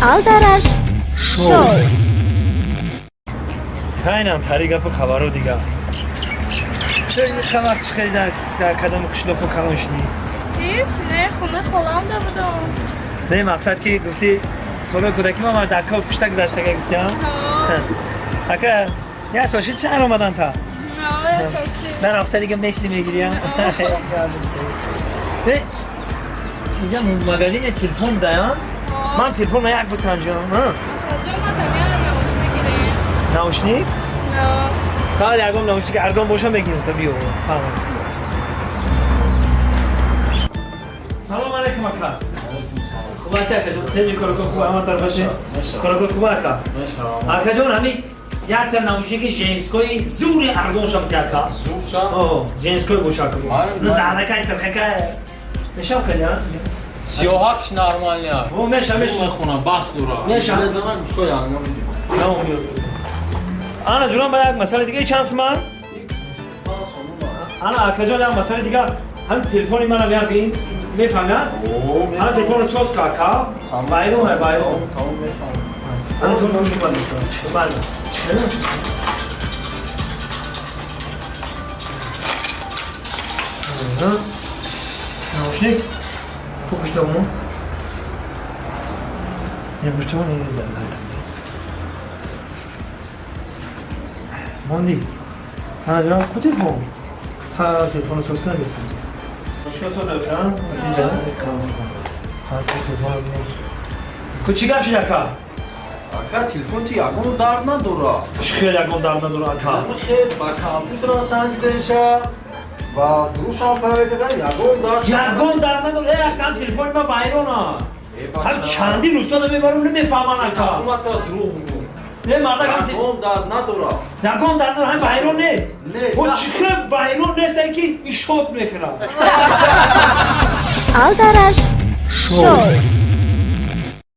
Алдараш шоу. Хайнам тари гапу хабаро дига. Чо ин вақт чӣ хеле дар кадоми қишлоқу калон шудӣ? Ҳеч не, хона холамда будам. Не, мақсад ки гуфтӣ, солҳои кӯдакӣ ман дар кор пушта гузаштага гуфтиам. Ака, як сол шид шаҳр омадан та? Дар ҳафта дига месли мегириям. Инҷа магазини телефон даям. Ман телефонро як бисанҷам. Наушник? Фақат ягон наушник арзон боша, мегирем, та биё. Салом алейкум, ака. Хуб ҳасти, акаҷон? Тенҷи коракор хуб, ҳама тарафаши? Коракор хуб, ака? Акаҷон, ҳами якта наушники женской зури арзон шам ти, ака. Зурша? Женской боша, ака. Заракай, сирхакай. Мешам хеле, а? Сиёҳакш нормальный. Во, меша, меша. Мехона, бас дура. Меша. Мезанам, гӯшои ангам. Ана ҷурам, ба як масъала дига, чанд суман? Ана, акаҷон, як масъала дига, ҳам телефони манам як ин мефаҳмяд? Ана телефонро соз ка, ака. Байрон, байрон. Тамом, мефаҳмам. Ана телефон гӯш кун, бале. Чӣ хеле? Наушник? Ку гӯштамон? Не гӯштамон, не, да. Монди. Ана ҷонам, ку телефон? Ха, телефонро соз кунам бесам. Мушкил соз ха? Инҷа? Ха, ку телефон. Ку чӣ гап шид, ака? Ака, телефон ти ягон дард надора. Чӣ хел ягон дард надора, ака? Хел ба компютера санҷидаша ва дурушам проверка, ягон дард. Ягон дард надора. Э, акам, телефони ма вайрона. Ҳам чандин устода мебарам, намефаҳман, ака. Ҳукуматро дурӯғ мегӯ. Не, мардак, ягон дард надора. Ягон дард надора, ҳам вайрон нест. Не. О, чӣ хел вайрон нест, ки ишот мехӯрад. Алдараш шоу.